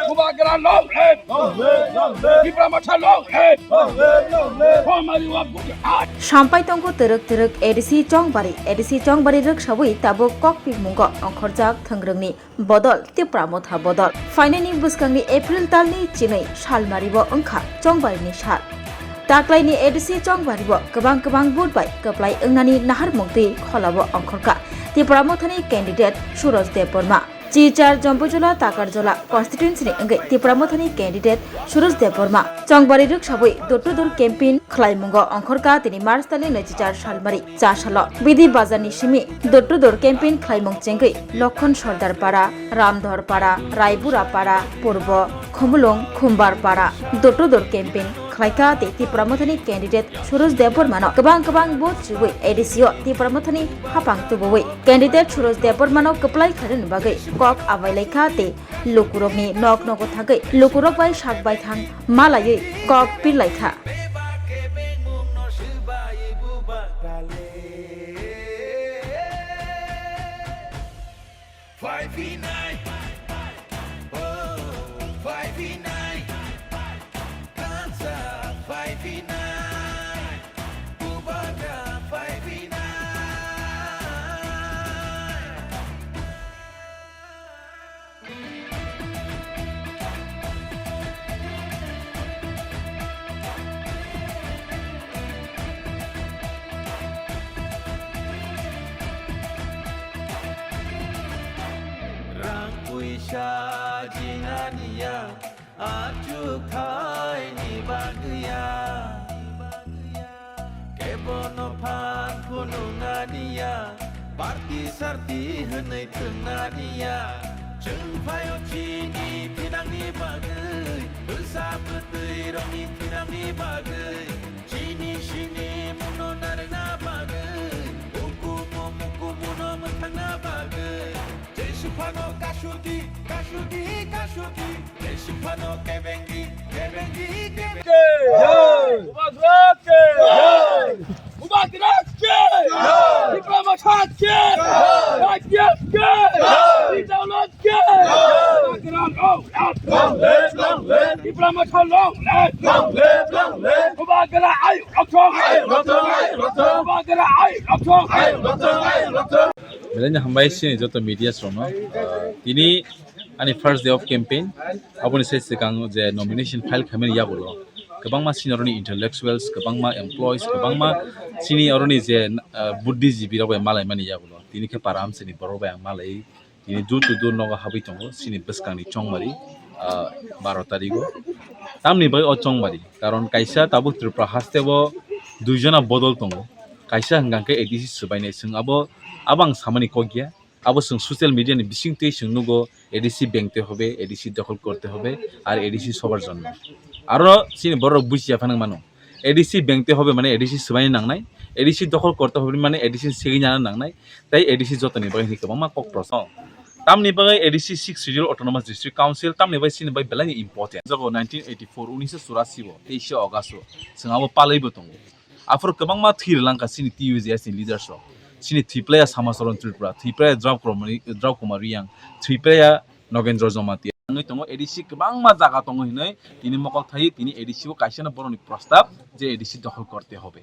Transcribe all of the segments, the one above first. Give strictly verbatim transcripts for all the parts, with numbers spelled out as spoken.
Bubagra long live! Tipra Motha long live! Somari wa buki at! Sampai tongo twrwk twrwk A D C Chongbari, A D C Chongbari rwksawi tabuk kokpik mungo ongkhorjak thwngrwngni bodol Tipra Motha bodol. Phainani bwskangni April talni chinwi salmari bo wngkha Chongbarini sal. Taklaini A D C Chongbari bo kwbang kwbang vote bai kwplai wngnani naharmung twi kholao ongkhorkha Tipra Mothani candidate Suraj Debbarma. Silchar, Jompuijala, Takarjala constituency ni wngwi Tipra Mothani candidate Suraj Debbarma Chongbari rwksawi door to door campaign khlaimungo ongkhorkha tini March talni naichi char salmari cha salo. Bidi Bazar ni simi door to door campaign khlaimung chengwi Lokhon Sardar Para, Ramdhor Para, Raibura Para, Purbo, Khumulwng, Khumbar Para door to door campaign khlaikha tei Tipra Mothani candidate Suraj Debbarmano kwbang kwbang vote rwui A D C o Tipra Mothani hapang tubuwi candidate Suraj Debbarmano kwplai khlainani bagwi kok abai laikha tei lukurokni nok nogo thangwi lukurok bai sak baithang malaiwi kok pirlaikha. Five v nine. Oh, five v nine. Kansa five v nine. Bubagra five v nine. Rang puisa jinganiya, achuk thaini bagwiya. Kebono phan phunuknaniya, party sarti hwnwi thwngnaniya. Chwng phaio chini thinangni bagwi, bwsa bwtwi rokni thinangni bagwi. Chini sini mungno narwkna bagwi, ukumu mukubuno mwthangna bagwi. Jai Suphano kasudi, kasudi, kasudi. Jai Suphano kebengdi, kebengdi, kebengdi. Jai! Bubagra ki! Jai! Bubagra ki! Jai! Tipra Motha ki! Jai! Y P F ki! Jai! Ri Daulat ki! Jai! Bubagra long live! Long live, long live! Tipra Motha long live! Long live, long live! Bubagra ayu rokthong! Ayu rokthong, ayu rokthong! Bubagra ayu rokthong! Ayu rokthong, ayu rokthong! Belai no hambai sini joto media rokno. Ah, tini ani first day of campaign. Aboni sai swkang je nomination file khaimani yagulo kwbangma sini oroni intellectuals, kwbangma employees, kwbangma sini oroni je, ah, buddhijibi rok bai malaimani yagulo. Tini khe para amchaini borok bai ang malai. Tini door to door nogo habwi tongo sini bwskangni chongmari, ah, baro tarigo. Tamni bai o chongmari? Karon kaisa tabuk Tripura haste o duijona bodol tongo. Kaisa hwnkha khe A D C swbainai, chwng abo, abo ang samani kok ya. Abo chwng social media ni bisingtwi chwng nugo, A D C bengte hobe, A D C dokhol korte hobe, ar A D C sobar jonno. Aro chini borok bujiya phano mano. A D C bengte hobe mane A D C swbaina nangnai, A D C dokhol korte hobe mane A D C segwi nana nangnai, tei A D C jotoni bagwi hinwi kwbangma kok proshno. Tamni bagwi A D C Sixth Schedule Autonomous District Council tamni bagwi chini bagwi belai ni important. Jago nineteen eighty-four, unnish churasi o, teishe August o, chwng abo palaibo tongo. Aphuru kwbangma thwi rwlangkha chini T U J S ni leaders rok. Chini Thwiplaya Samacharan Tripura, Thwiplaya Drau Kumar, Drau Kumar Riyang, Thwiplaya Nogendra Jamatia. Wngwi tongo A D C kwbangma jaga tongo hinwi tini mokol thaiwi tini A D C o kaisa no borokni prostab je A D C dokhol korte hobe.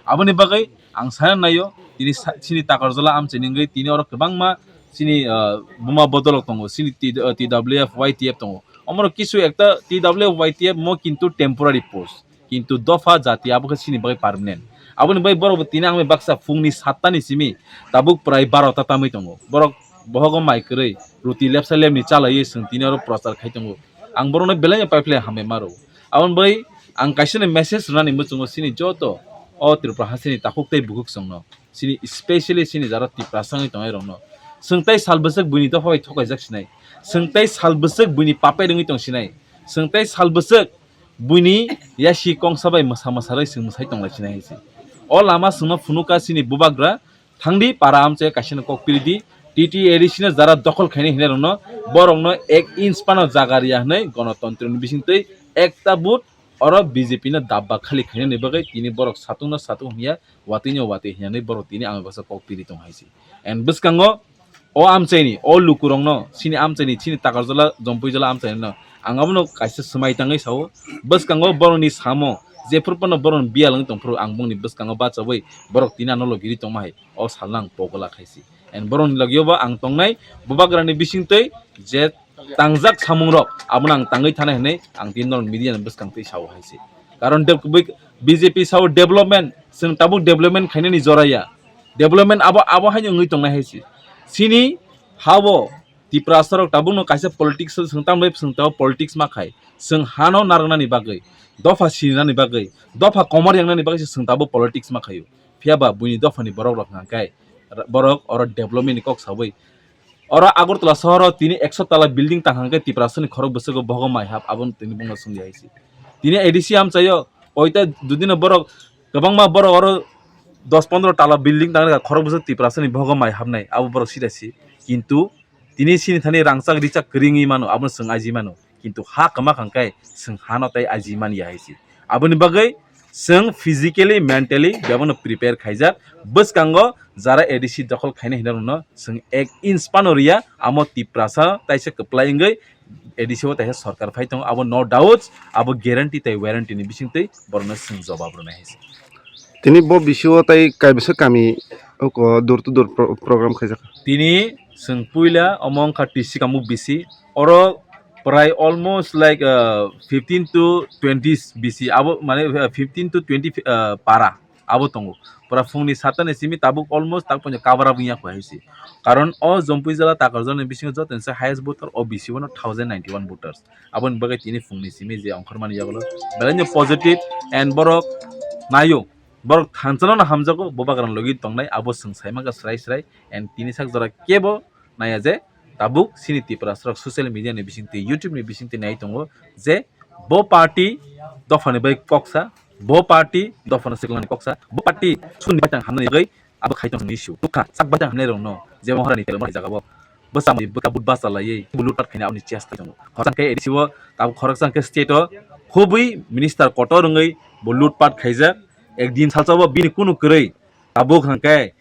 Aboni bagwi ang sana naio tini sa-, chini Takarjala amchaini wngwi tini oro kwbangma chini, ah, buma bodolok tongo. Chini T-, ah, T W F, Y T F tongo. Omorok kisu ekta T W F, Y T F mo kintu temporary post. Kintu dopha jati abo khe chini bagwi permanent. Aboni bagwi borok bo tini ang bai baksa phungni satta ni simi tabuk prai baro ta tamwi tongo. Borok bohogo mai kwrwi ruti lepsa lepni chalaiwi chwng tini oro prochar khai tongo. Ang borokno belai no paiphlai hambai ma rwo. Aboni bagwi ang kaisa ni message rwnani muchungo chini joto o Tripura hasteni takhuk tei bukhuk chwngno. Chini specially chini jara Tiprasa wngwi tongnai rokno. Chwng tei sal bwswk buini dopha bai thokaijak sinai. Chwng tei sal bwswk buini papet wngwi tong sinai. Chwng tei sal bwswk buini yasi kongsa bai mwsa mwsarwi chwng mwsai tonglai sinai hai se. O lama chwngno phunukha chini bubagra, thangdi para amchai kaisano kok piridi, T T A D C no jara dokhol khainai hinai rokno, borokno ek inch phano jaga riya hinwi gonotontro ni bisingtwi ekta vote oro B J P no dabba khali khainani bagwi tini borok satung no satung hinya, watwi no watwi hinani borok tini ang bwsa kok piri tong hai se. And bwskango o amchaini, o lukurokno, chini amchaini, chini Takarjala, Jompuijala amchainino ang abono kaisa swmai tangwi sao. Bwskango borokni samo jephru phano borokni biyal wngwi tongphuru ang bongni bwskango bachawi borok tini ano logiri tongma hai o salno ang pogola khaisi. And borokni logio bo ang tongnai bubagrani bisingtwi je tangjak samungrok abono ang tangwi thanai hwnwi ang tini norok media ni bwskang twi sao hai se. Karon de-, B J P sao development, chwng tabuk development khainani jora ya. Development abo, abo haino wngwi tongnai hai se. Chini hao Tiprasa rok tabukno kaisa politics o chwng tambai chwng tabuk politics ma khai. Chwng hano narwknani bagwi, dopha sinani bagwi, dopha komor yangnani bagwi se chwng tabuk politics ma khaio. Phiya ba buini dophani borok rok hwnkha khe borok oro development ni kok sawi Oro Agartala sohoro tini ekso tala building tang hwnkhe Tiprasani khorok bwswgo bogo mai hap, abo tini bongno songya hai se. Tini A D C amchaio, oita dudino borok, kwbangma borok oro dos pondro tala building tang rwkha, khorok bwswk Tiprasani bogo mai hapnai, abo borok sida si. Kintu tini sini thani rangchak richak kwrwi wngwi mano, abono chwng aji mano. Kintu ha kwma hwnkhe chwng hano tei aji man ya hai se. Aboni bagwi chwng physically, mentally bebono prepare khaijak. Bwskango jara A D C dokhol khaina hinarokno chwng ek inch phano riya, amo Tiprasa taisa kwplai wngwi A D C o taisa sorkar phai tongo, abo no doubt, abo guarantee tei warranty ni bisingtwi borokno chwng jobab rwnai hai se. Tini bo bisio tei kaibisa kami oko door to door pro-, program khaijak. Tini chwng puila omo wngkha T C Kamuk bisi, oro prai almost like, uh, fifteen to twenty bisi, abo mane, uh, fifteen to twenty, uh, para abo tongo. Pura phungni sata ni simi tabuk almost tak pono cover up wngya kho hai se. Karon o Jompuijala Takarjala ni bisingo joto ni se highest voter o bisi o no thousand ninety one voters. Aboni bagwi tini phungni simi je ongkhormani yagulo belai no positive and borok naio, borok thanchano no hamjago, bubagrani logi tongnai, abo chwng sai mankha srai srai, and tini sak jora kebo naiya je tabuk chini Tiprasarok social media ni bisingtwi, YouTube ni bisingtwi nai tongo je bo party dophani bai koksa, bo party dophano swklangnani koksa, bo party suni bai tang hamnani bagwi abo khai tong hwnwi sio. Nukha, sak bai tang hamnai rokno, jebo horani telmo hai jagao. Bwsa mani bwkha but basa laiwi, bo lutpat khaina aboni chesta tongo. Khoroksa khe A D C o, tabuk khoroksa khe state o, khubui minister kotor wngwi bo lutpat khaijak. Ekdin salsa bo bini kunu kwrwi, tabuk hwnkhe,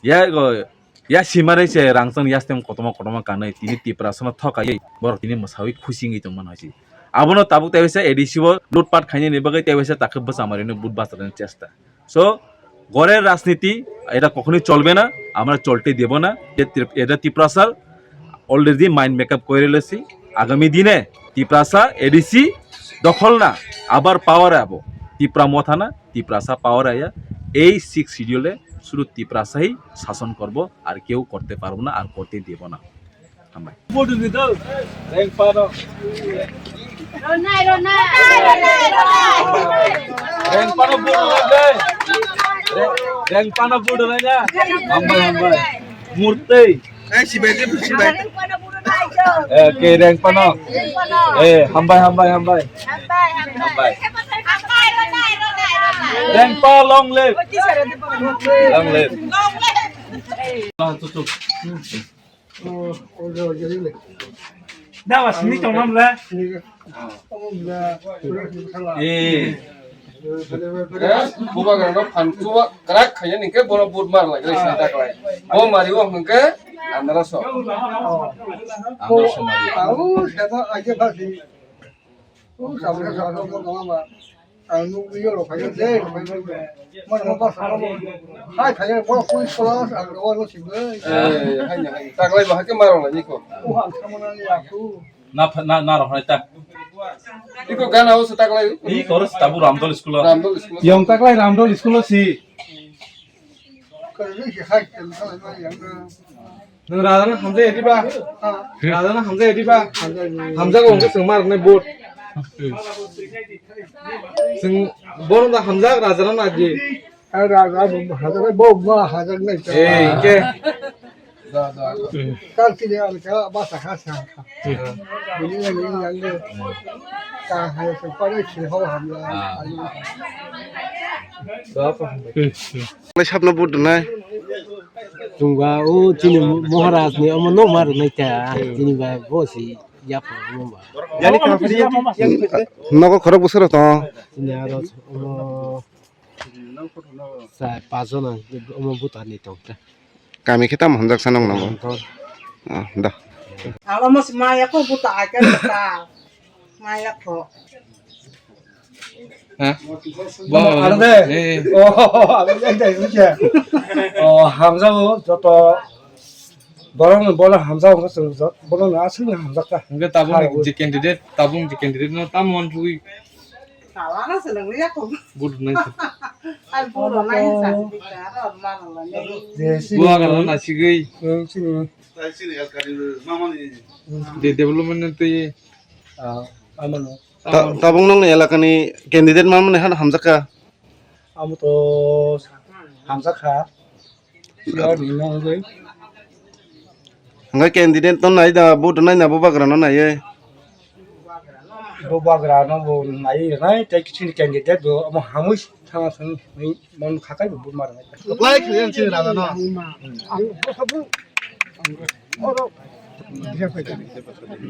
ya, go, ya simarwi se rangchakni yastem kotorma kotorma kanwi, tini Tiprasano thokaiwi, borok tini mwsawi khusi wngwi tongmani hai se. Abono tabuk tei waisa A D C o lutpat khainani bagwi tei waisa takhe bwsa mani but basa laina chesta. So, ঘরের রাজনীতি এটা কখনোই চলবে না, আমরা চলতে দেব না। যে ত্রিপ-, এটা তিপ্রাসার already mind makeup করে রেখেছি। আগামী দিনে তিপ্রাসা এডিসি দখল না, আবার পাওয়ারে আবো। তিপ্রা মথা না, তিপ্রাসা পাওয়ারে আয়া। এই সিক্স শিডিউলে শুধু তিপ্রাসাই শাসন করব, আর কেউ করতে পারবো না, আর করতে দেব না। Hambai. Bodo ni do. Rengpano. Ronai, ronai. Rengpano bodo ronai de. Rengpano bodo ronai na. Hambai, hambai. Murti. Eh, si bai, si bai. Eh, ke rengpano. Eh, hambai, hambai, hambai. Hambai. Rengpa long live. Long live. Dawa sini tongmam le. Eh. Eh, bubagrano phan chuwa krak khaiya ningke bono but mar lai, lai sini tak lai. Bo mari o hingke andara so. Andara so mari. Ang nugwi yo rok phai de, rok phai de. Mano ma basa no. Hai phai de, bo pui sola ang ro no siboi. Eh, hai, hai. Taklai ba hake maro na niko. O ang samana ni aku. Na pha-, na, na rok hai ta. Iko gana o sa taklai. I koro tabu Ramdol school. Ramdol school. Yong taklai Ramdol school si. Kare ni si hai, kan sa ma yang. Nwng rajano hamjai diba? Rajano hamjai diba? Hamjago hwnkhe chwng ma rwnai vote. Chwng bono da hamjak rajano naidi. Raja bo hamjak bo ma hamjak nai. Eh, hwnkhe. Kal kili alka basa kha sa. Bini ni yang de. Ka hai se pare si ho hamla. Lai sapno vote rwnai. Chwngba o chini Maharaj ni omo no ma rwnai ta. Chini ba bo si yapha omo ba. Yani ka phani nogo khorok bwswk rok tongo. Chini aro omo sa pajon ang omo buta ni tong ta. Kami khe tamo hamjak sanang nogo. Tong. Ah, da. Alo mas maya ko buta aja ta. Maya ko. Ha? Bo, ano de? Eh. Oh, ano de, ano de. Oh, hamjao, joto. Borok ni bola hamjao, joto. Bola na asli hamjao ta. Enggak tabung je candidate, tabung je candidate no tam mon thui. Salah na seleng ya ko. Bud nai. Al bud nai sa. Jesi. Bubagra no nasigwi. Hmm, sini. De development tei. Ah, amano. Ta-, tabung nongni elakani candidate mamani han hamjakha? Amo to hamjakha. Sure ni nongwi. Hwnkhai candidate no nai da, vote nai na, Bubagra no naiwi. Bubagra no bo naiwi nai, tei kiching candidate bo amo hamwi thanga thang hwnwi mon khakai bo vote mar nai. Apply khlaiya chini raja no. Ang bo sabu. Oro.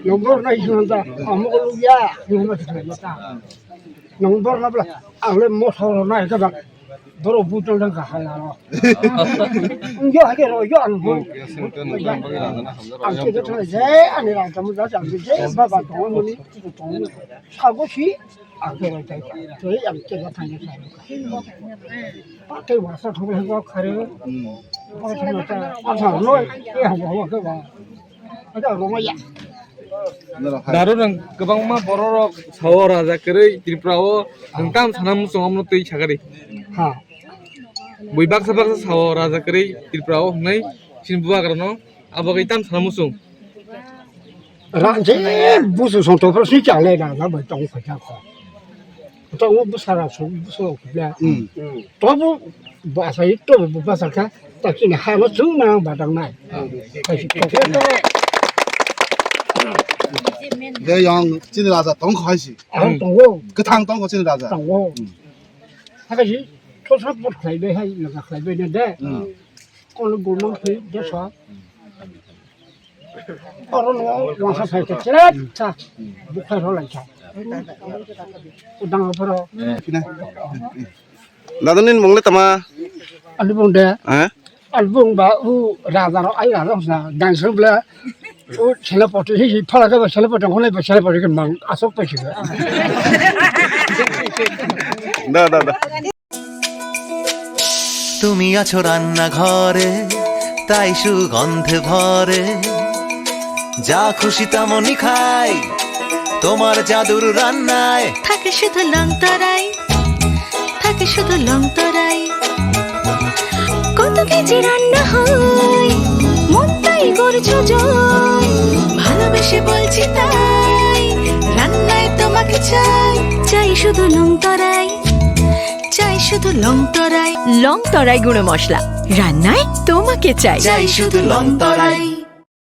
Nombor nai hinanda, amo ko ya, hinanda hinanda. Nombor na bla, ang le mo thoro nai ka bak. Boro bujol dang ka hala ro. Yo hake ro, yo ang bo. Ang ke thang je, ani rang kamu ja, ang je, ba ba tong mo ni, tong mo. Sago si, ang ke ro tai. Toi ang ke thang je. Pa te wa sa thong ko khare. Ba sa na ta, a sa no, e ha wa ke ba. Ada ro ya. Daro rang kwbangma bororok sao raja kwrwi Tripura o, nwng tam sana muchung amno twi sakari. Ha. Bui baksa baksa sao raja kwrwi Tripura o hwnwi sin Bubagra no abo kai tam sana muchung. Ranje busu song to pro si chale na na bai tong kha ko. Tongo bwsarok song bwsarok khe. Hmm. Hmm. Tobo bwsai tobo bwsarkha ta chini hano chwng nang badang nai. Hmm. Kaisa tok. De yang chini raja tong khai si. Ang tongo. Kwthang tong chini raja. Tongo. Hmm. Hakaisi thosa pot khlai bai hai naga khlai bai na de. Hmm. Kono gulmang khlai de sa. Oro no wangsa phai khe chwrap sa. Bukhai rw lai kha. Udang aphoro. Dada nini mung le tama? Ani bung de. Eh? Ani bung ba u raja ro ai raja sa. Dan sub le. U sela poti hi phala ka sela poti ngone ba sela poti ke mang asok pa shi. Da, da, da. তুমি আছো রান্নাঘরে, তাই সুগন্ধে ভরে। যা খুশি তেমনই খাই তোমার জাদুর রান্নায়। থাকে শুধু লং তরাই, থাকে শুধু লং তরাই। কত কেজি রান্না হয়, মনটাই করছো জয়। ভালোবেসে বলছি তাই, রান্নায় তোমাকে চাই। চাই শুধু লং তরাই। চাই শুধু লং তরাই। লং তরাই গুঁড়ো মশলা, রান্নায় তোমাকে চাই। চাই শুধু লং তরাই।